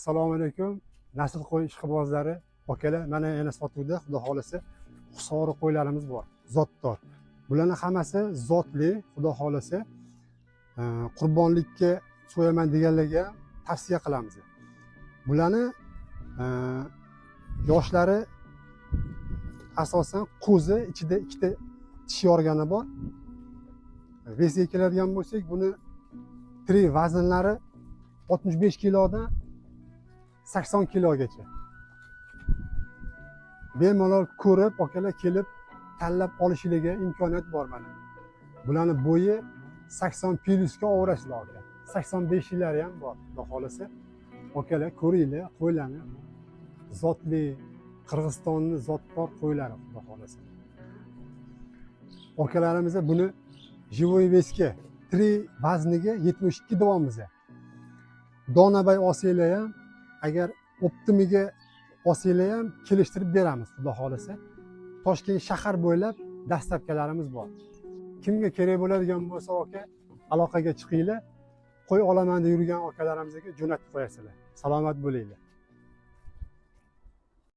Assalomu alaykum nasl qo'y ishqibozlari, akalar. Mana yana sotuvda xudo xohlasa Hisori qo'ylarimiz bor, zotdor. Bularning hammasi zotli, xudo xohlasa. Qurbonlikka so'yaman deganlarga tavsiya qilamiz. Bularni yoshlari asosan qo'zi, ichida ikkita tish yorgani bor. Vesiga keladigan bo'lsak, buni tirik vaznlari 65 kilodan 80 kilogacha. Bemalol ko'rib, akalar kelib tanlab olishligiga imkoniyat bor mana. Bularni bo'yi 80 plusga ovrasizlar aka. 85 yillari ham bor, xudo xohlasa. Akalar ko'ringlar, qo'ylarni. Zotli Qirg'izistonni zotdor qo'ylari, xudo xohlasa. Akalarimiz buni живой весga, tirik vazniga 72 deyapmiz. Donabay olsanglar ham, agar optimiga olsanglar ham kelishtirib beramiz, xudo xohlasa. Toshkent shahar bo'ylab dastavkalarimiz bor. Kimga kerak bo'ladigan bo'lsa aka, aloqaga chiqinglar. Qo'y olaman deb yurgan akalarimizga jo'natib qo'yasizlar. Salomat bo'linglar.